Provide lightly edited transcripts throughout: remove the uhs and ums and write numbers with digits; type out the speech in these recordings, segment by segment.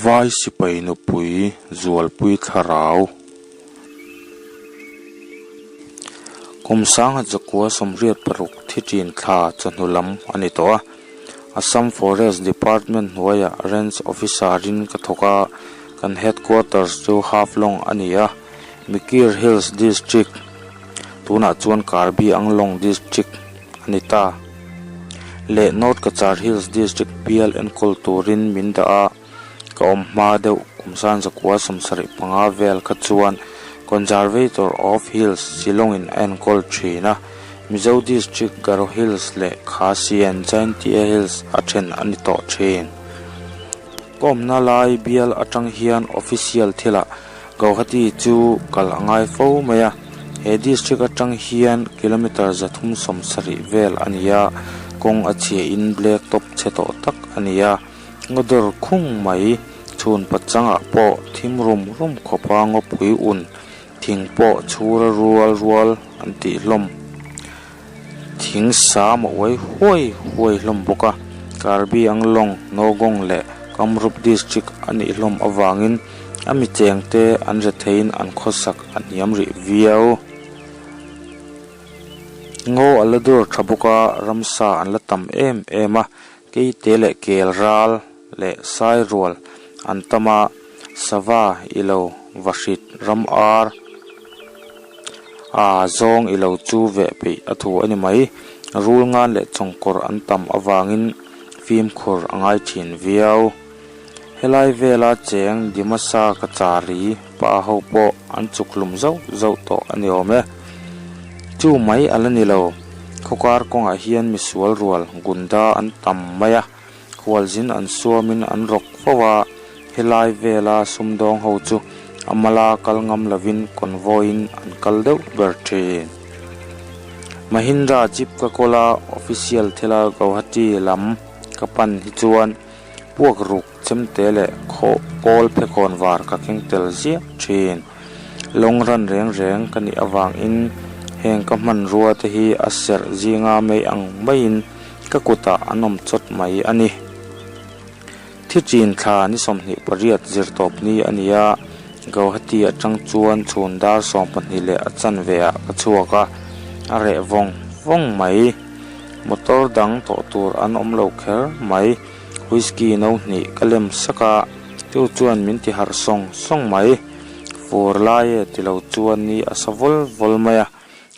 Vai sipai nupui Zualpui thlarau. Kum sangha zakua 86 thi ṭin thla chawhnu lam a ni tawh a. Assam Forest Department hnuaiah Range Officer-in ka thawk a, kan Headquarters chu Haflong a ni a, Mikir Hills District, tunah chuan Karbi Anglong District a ni ta, leh North Cachar Hills District bial enkawl turin min dah a. Ka awm hma deuh kum san 175 vel kha chuan Conservator of Hills Shillong-in a enkawl thin a, Mizo District Garo Hills leh Khasi and Jaintia Hills a then a ni tawh thin. Ka awmna lai bial atang hian official thilah Gauhati chu kal a ngai fo mai a, he district atang hian kilometre 370 vel a ni a, kawng a chhia in black top chhe tawh tak a ni a. Ngaw dawr khung mai chhun pachangah pawh thim rum rum khawpa ngawpui un thing pawh chhura rual rual an tih hlawm. Thing sam a uai huai huai hlawm bawk a, Karbi Anglong, Nowgong leh Kamrup District a nih hlawm avangin a mi chengte an retheiin an khawsak a hniam rih viau. Ngaw a la dawr tha bawk a, ramsa an la tam em em a, Keite leh kel ral leh sai rual an tam a, sava i lo va hrit ram ar a zawng i lo chu veh peih a thu a ni mai. Rul ngan leh chawngkawr an tam avangin fimkhur a ngai thin viau. Helai vela cheng Dimasa Kachari pa ho pawh an chuk hlum zauh zauh tawh a ni awm e. Chu mai a la ni lo, khawkar kawngah hian misual rual gunda an tam mai a, khualzin an suamin an rawk fo a, helai vela sumdawng ho chu a mala kal ngam lovin convoy-in an kal deuh ber thin. Mahindra Jeep ka kawl a, official thila Guwahati lam ka pan hi chuan Puak ruk chemte leh khaw kawl phekhawn var ka keng tel ziah thin. Lawng ran reng reng ka nih avangin heng ka hmanrua te hi a serh zinga mei ang maiin ka kutah an awm chawt mai a ni. Thi chin thla ni 28 zirtawp ni a ni a, Gauhati atang chuan chhun dar 12 leh a chanve ah ka chhuak a, a reh vawng vawng mai. Motor dang tawh tur an awm lo kher mai. Whisky no hnih ka lem sak a, chu chuan min ti harh sawng sawng mai. Fur lai e ti lo chuan ni a sa vawl vawl mai a,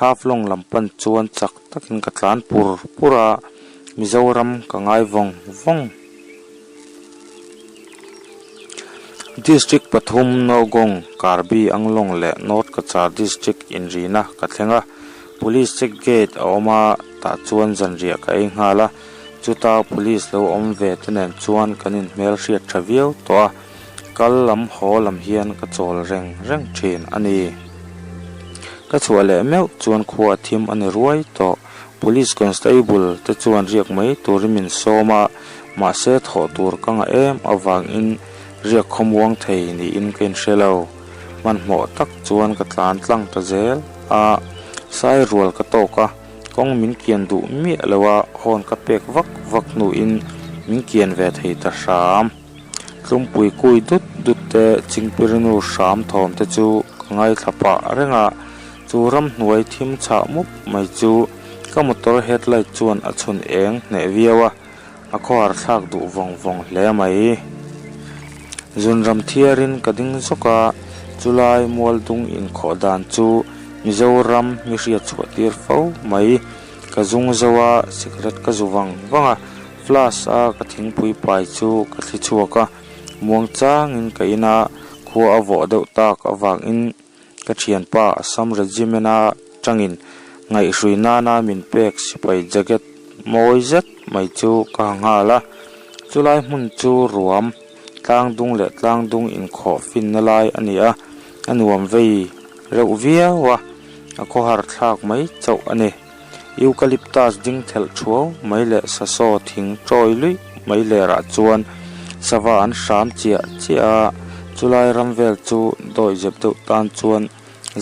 Haflong lam pan chuan chak takin ka tlan pur pur a, Mizoram ka ngai vawng vawng. District pathum Nowgong, Karbi Anglong leh North Cachar District inrina ka thleng a, Police check gate a awm a, tah chuan zanriah ka ei nghal a, chuta police lo awm ve te nen chuan kan inhmel hriat tha viau tawh a, kal lam haw lam hian ka chawl reng reng thin a ni. Ka chhuah leh meuh chuan khua a thim a ni ruai tawh, police constable te chuan riak mai turin min sawm a, mahse thawh tur ka ngah em avangin riak khawmuang thei niin ka inhre lo. Hmanhmawh tak chuan ka tlan tlang ta zel a, sai rual ka tawk a, kawng min kian duh miah lo a, hawn ka pek vak vak hnuin min kian ve thei ta hram. Tlumpui kui dut dut te Chingpirinu hram thawm te chu ka ngaithla pah reng a, chu ramhnuai thim chhah mup mai chu ka motor headlight chuan a chhun eng hneh viau a. A khawhar thlak duh vawng vawng hle mai. Zunram thiarin ka ding zawk a, chulai mualdung inkhawh dan chu Mizoram mi hriat chhuah tir fo mai. Ka zung zo a, cigarette ka zu vang vang a, flask a ka thingpui pai chu ka thli chhuak a, muang changin ka in a, khua a vawh deuh tak avangin Ka thianpa Assam Regiment-a tangin ngaihhrui nana min pek sipai jacket mawi zet mai chu ka ha nghal a. Chulai hmun chu ruam, tlang dung leh tlang dung inkhawh finna lai a ni a, a nuam vei reuh viau a, a khawhar thlak mai chauh a ni. Eucalyptus ding thelh thuau mai leh sasaw thing tawi luih mai lerah chuan sava an hram chiah chiah a, chulai ram vel chu dawi zep deuh tan chuan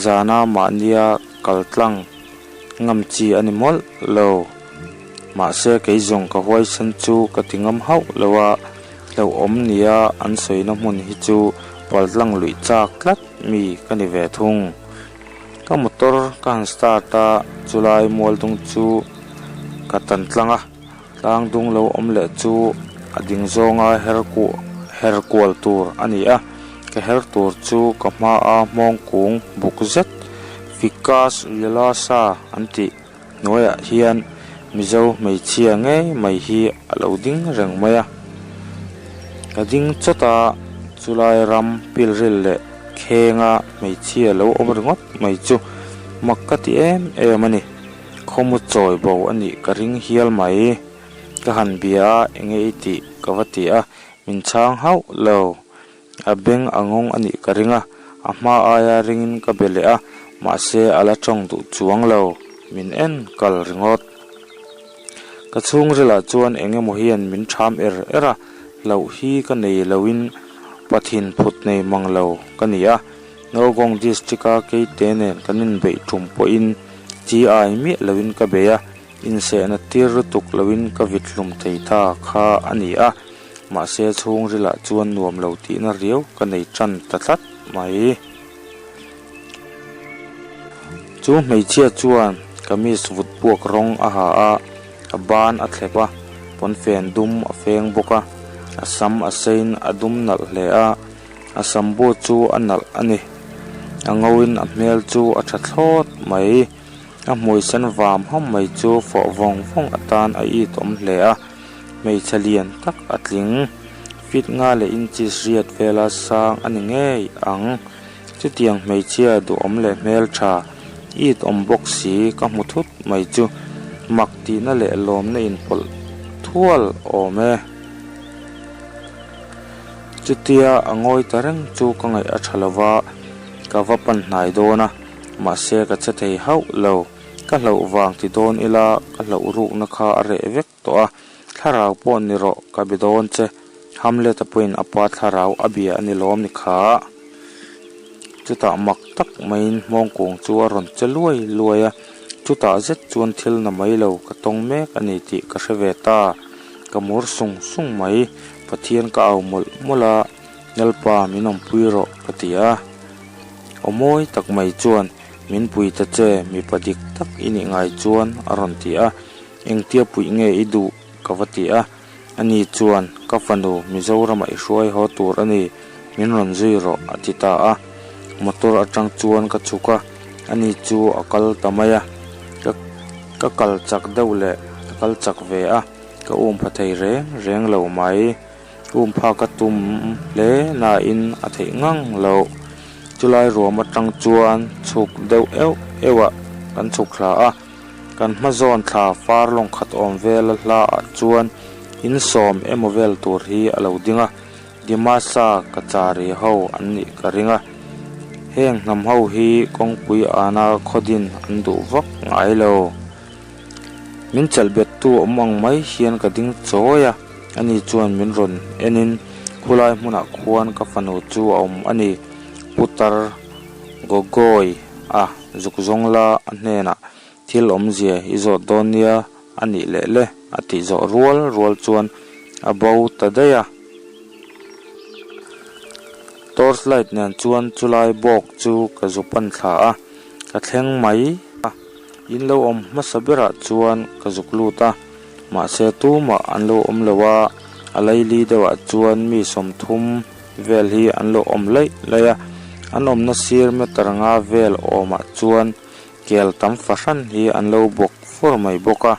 zana mahnia kal tlang ngam chi a ni mawlh lo. Mahse kei zawng ka huaisen chu ka ti ngam hauh lo a. Hlauhawm nia an sawina hmun hi chu paltlang luih chak tlat mi ka ni ve thung. Ka motor ka han start a, chulai mualdung chu ka tan tlang a, tlang dung lo awm leh chu a ding zawnga her kuh her kual tur a ni a, ka her tur chu ka hmaa hmawng kung buk zet Ficus Relosa an tih hnuaiah hian Mizo hmeichhia ngei mai hi a lo ding reng mai a. Ka ding chawt a, chulai ram pilril leh khenga hmeichhia lo awm ringawt mai chu mak ka ti em em a ni. Khawmu chawi bo a nih ka ring hial mai. Ka han bia a, enge i tih ka va ti a, min chhang hauh lo. A beng a ngawng a nih ka ring a, a hma aia ringin ka be leh a, mahse a la tawng duh chuang lo, min en kal ringawt. Ka chhungrilah chuan eng emaw hian min ṭham er er a, hlauh hi ka nei loin pathin phut nei mang lo ka ni a, Nowgong District-a keite nen kan inbeih ṭum pawhin chi ai miah loin ka bei a, insehna tir lutuk loin ka vit hlum thei ta kha a ni a. Mahse chhungrilah chuan nuam lo tihna riau ka nei tan ta tlat mai. Chu hmeichhia chuan kamis vut buak rawng a ha a, a ban a thlep a, pawnfen dum a feng bawk a, a sam a sein a dum nalh hle a, a sam bu chu a nalh a ni. A ngoin a hmel chu a tha thlawt mai. A hmui sen vam ham mai chu fawh vawng vawng atan a it awm hle a. Hmeichhe lian tak a tling. Feet nga leh inches riat vela sang a ni ngei ang. Chutiang hmeichhia duhawm leh hmeltha it awm bawk si ka hmu thut mai chu mak tihna leh lawmna inpawlh thual awm e. Chutia a ngawi ta reng chu ka ngaih a tha lova ka va pan hnai dawn a, mahse ka che thei hauh lo. Ka hlauh vang ti dawn ila ka hlauh rukna kha a reh vek tawh a, thlarau pawh ni rawh ka be dawn che, Hamlet-a pawhin a pa thlarau a bia a ni lawm ni kha. Chutah mak tak maiin hmawngkung chu a rawn che luai luai a, chutah zet chuan thil na mai lo ka tawng mek a ni tih ka hre ve ta, ka mur sung sung mai, Pathian ka au mawlh mawlh a, Lalpa min awmpui rawh ka ti a, aw mawi tak mai chuan min pui ta che mipa dik tak i nih ngai chuan a rawn ti a. Engtia puih nge i duh? ka va ti a. Ani chuan, Ka fanu, Mizoramah i hruai haw tur a ni, min rawn zui rawh, a ti ta a. Motor atang chuan ka chhuk a, ani chu a kal ta mai a. Ka ka kal chak deuh leh a kal chak ve a, ka um pha thei reng reng lo mai. Um phak a tum hle nain a theih ngang loh. Chulai ruam atang chuan chhuk deuh euh euh ah kan chhuk thla a. Kan hma zawn thla far lawng khat awm vel a hla ah chuan in sawm emaw vel tur hi a lo ding a, Dimasa Kachari ho an nih ka ring a, heng hnam ho hi kawngpui ana khaw din an duh vak ngai lo. Min chelh bet tu awm ang mai hian ka ding chawi a, ani chuan min rawn en in khulai hmunah khuan ka fanu chu a awm a ni, Putar Gogoi a. Zuk zawng la a hnenah thil awmzia i zawt dawn nia a nih leh le a tih zawh rual rual chuan a bo ta daih a. Torch light nen chuan chulai bawk chu ka zu pan thla a, ka thleng mai a. In lo awm hmasa berah chuan ka zuk lut a, mahse tumah an lo awm lo a, a laili deuhah chuan mi 30 vel hi an lo awm laih laih a, an awmna sir meter nga vel awmah chuan kel tam fahran hi an lo bawk fur mai bawk a,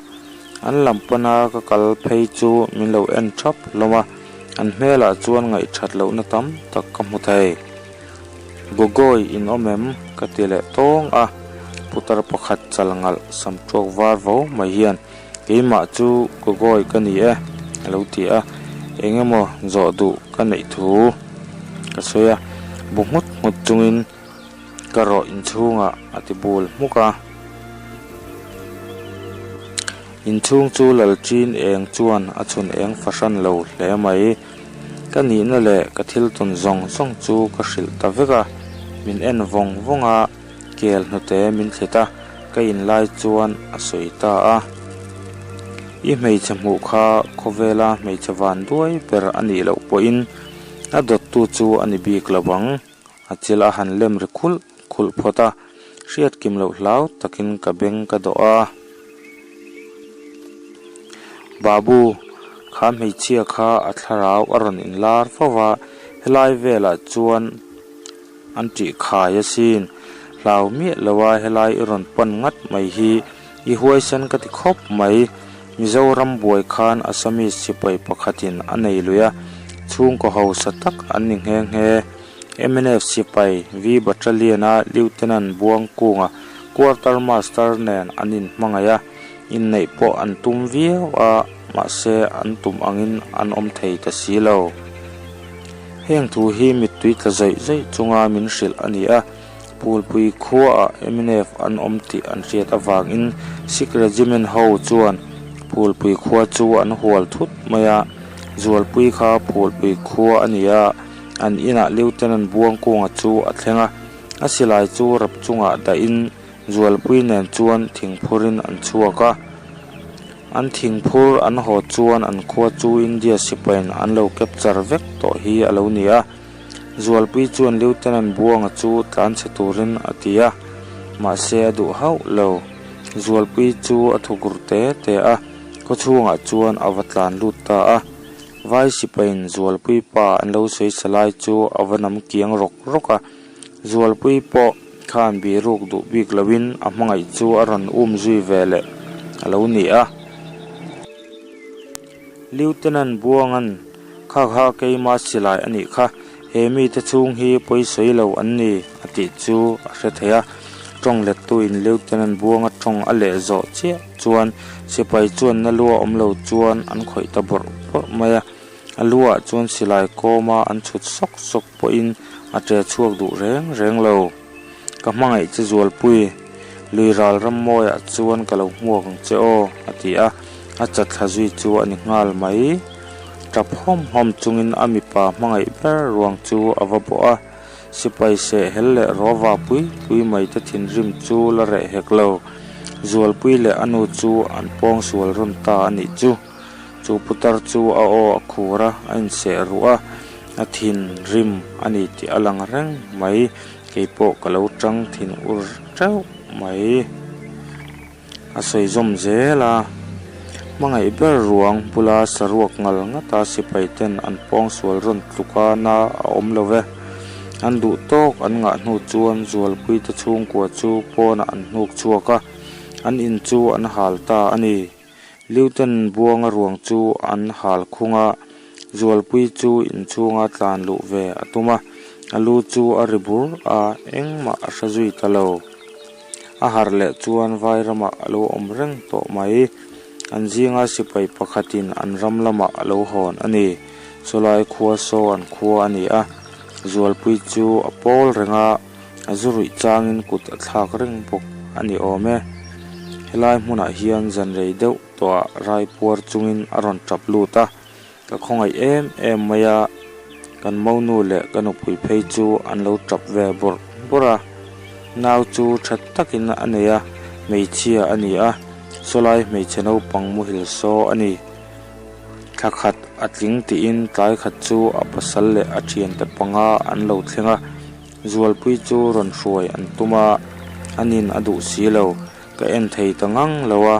an lam pana ka kal phei chu min lo en thap hlawm a, an hmelah chuan ngaihthat lohna tam tak ka hmu thei. Gogoi in awm em? ka ti leh tawng a, putar pakhat chal ngalh sam tuak var vo mai hian Keimah chu Gogoi ka ni e, a lo ti a, eng emaw zawh duh ka neih thu ka sawi a, bu nghut nghut chungin ka rawh inchhungah a ti bul hmuk a. Inchhung chu Lalṭin eng chuan a chhun eng fahran lo hle mai. Ka nihna leh ka thil tawn zawng zawng chu ka hrilh ta vek a, min en vawng vawng a. Kel hnute min thlit a, ka in lai chuan a sawi ta a. I hmeichhe hmuh kha khawvela hmeichhe van duai ber a nih loh pawhin a dawttu chu a ni bik lo ang. A chil a han lem ri khulh khulh phawt a, hriat kim loh hlau takin ka beng ka dawh a. Babu, kha hmeichhia kha a thlarau a rawn inlar fo va, helai velah chuan an tih khai asin. Hlau miah lo a helai i rawn pan ngat mai hi i huaisen ka ti khawp mai. Mizoram buai khan Assamese sipai pakhatin a nei lui a, chhungkaw hausa tak an ni nghe nghe. Mnf sipai V Battalion-a Lieutenant Buangkunga Quarter Master nen an inhmangaih a, inneih pawh an tum viau a, mahse an tum angin an awm thei ta si lo. Heng thu hi mittui tla zawih zawih chunga min hrilh a ni a, Phulpui khuaah mnf an awm tih an hriat avangin Sikh Regiment ho chuan Phulpui khua chu an hual thut mai a, Zualpui kha Phulpui khua a ni a, an inah Lieutenant Buangkunga chu a thleng a, a silai chu rap chungah dahin Zualpui nen chuan thingphurin an chhuak a. An thingphur an haw chuan an khua chu India sipaiin an lo capture vek tawh hi a lo ni a. Zualpui chuan Lieutenant Buanga chu tlanchhe turin a ti a, mahse a duh hauh lo. Zualpui chu a thukur te te a, khawchhungah chuan a va tlan lut ta a. Vai sipaiin Zualpui pa an lo sawi lai chu a va nam kiang rawk rawk a. Zualpui pawh khan biruk duh bik loin a hmangaih chu a rawn um zui ve leh a lo ni a. Lieutenant Buanga'n kha kha keima silai a nih kha, he mite chhung hi pawi sawi lo an ni a tih chu a hre thei a. Tawng lettuin Lieutenant Buanga tawng a leh zawh chiah chuan sipai chuan na lua awm lo chuan an khawih ta bawrh bawrh mai a. A luah chuan silai kawma an chhut sawk sawk pawhin a ṭe chhuak duh reng reng lo. Ka hmangaih che Zualpui, lui ral ram mawiah chuan ka lo hmuak ang che aw, a ti a, a chatthla zui chu a ni nghal mai. Ṭap hawm hawm chungin a mipa hmangaih ber ruang chu a va bawh a, sipai seh hel leh rawva pui pui mai te thinrim chu la reh hek lo. Zualpui leh a nu chu an pawng sual rawn ta a nih chu. Chu putar chu a aw a khur a, a inseh ruh a, a thinrim a ni tih a lang reng mai. Kei pawh ka lo tang thin ur teuh mai. A sawi zawm zel a, hmangaih ber ruang bula saruak ngal ngata sipai ten an pawng sual rawn tluk a na a awm lo ve. An duh tawk an ngah hnu chuan Zualpui te chhungkua chu pawnah an hnuk chhuak a, an in chu an hal ta a ni. Lieutenant Buanga ruang chu an hal khung a, Zualpui chu inchhunga tlan luh ve a tum a, a lu chu a ri bur a, engmah a hre zui ta lo. A harh leh chuan vai ramah a lo awm reng tawh mai. An zinga sipai pakhatin an ram lamah a lo hawn a ni. Sawlai khua saw an khua a ni a, Zualpui chu a pawl reng a. A zu ruih changin kut a thlak reng bawk a ni awm e. Helai hmunah hian zan rei deuh tawhah rai puar chungin a rawn tap lut a, ka khawngaih em em mai a, kan monu leh ka nupui phei chu an lo tap ve bawrh bawrh a. Nau chu tha takin a nei a, hmeichhia a ni a, sawlai hmeichhe naupang muhil saw a ni. Thla khat a tling tiin tlai khat chu a pasal leh a thiante panga an lo thleng a. Zualpui chu rawn hruai an tum a, a nin a duh si lo. Ka en thei ta ngang lo a,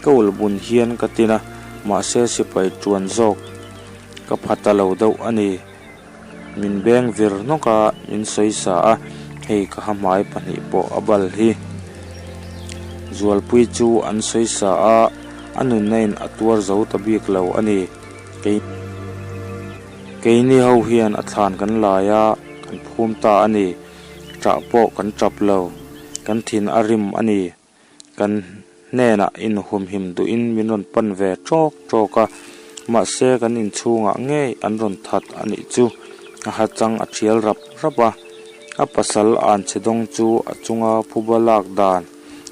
ka ulh bun hian ka tin a, mahse sipai tuan zawk ka pha ta lo deuh a ni. Min beng vir nawk a, min sawi sa a, hei ka ha hmai pahnih pawh a bal hi. Zualpui chu an sawi sa a, a nunna in a tuar zo ta bik lo a ni. Kei. Keini ho hian a thlan kan lai a, kan phum ta a ni. Ṭah pawh kan ṭap lo, kan thin a rim a ni. Kan hnenah inhumhim duhin min rawn pan ve ṭawk ṭawk a, mahse kan inchhungah ngei an rawn that a nih chu. A hachang a ṭhial rap rap a, a pasal anchhe dawng chu a chunga phuba lak dan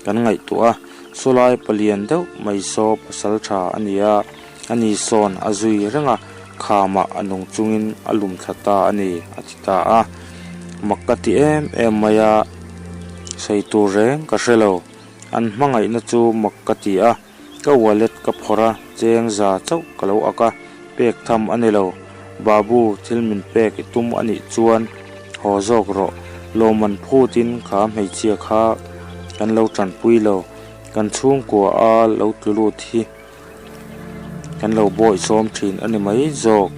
kan ngaihtuah a, sawlai palian deuh mai saw pasal tha a ni a, ani sawn a zui reng a, khamah a nung chungin a lum thla ta a ni a ti ta a, mak ka ti em em mai a, sawi tur reng ka hre lo, an hmangaihna chu mak ka ti a. Ka wallet ka phawrh a, cheng za chauh ka lo ak a, pek tham a ni lo. Babu, thil min pek i tum a nih chuan haw zawk rawh. Lawmman phutin kha hmeichhia kha kan lo tanpui lo. Kan chhungkua a lo tlu lut hi kan lo bawihsawm thin a ni mai zawk.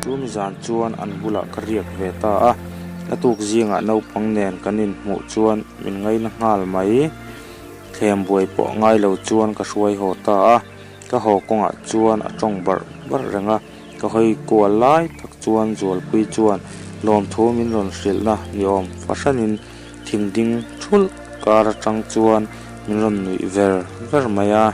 Chumi zan chuan an bulah ka riak ve ta a, a tuk zingah naupang nen kan inhmuh chuan min ngaina nghal mai. Thlem buai pawh ngai lo chuan ka hruai haw ta a, ka haw kawngah chuan a tawng barh barh reng a, ka hawi kual lai tak chuan Zualpui chuan lawmthu min rawn hrilhna ni awm fahranin thing ding thulh kar atang chuan min rawn nuih ver ver mai a.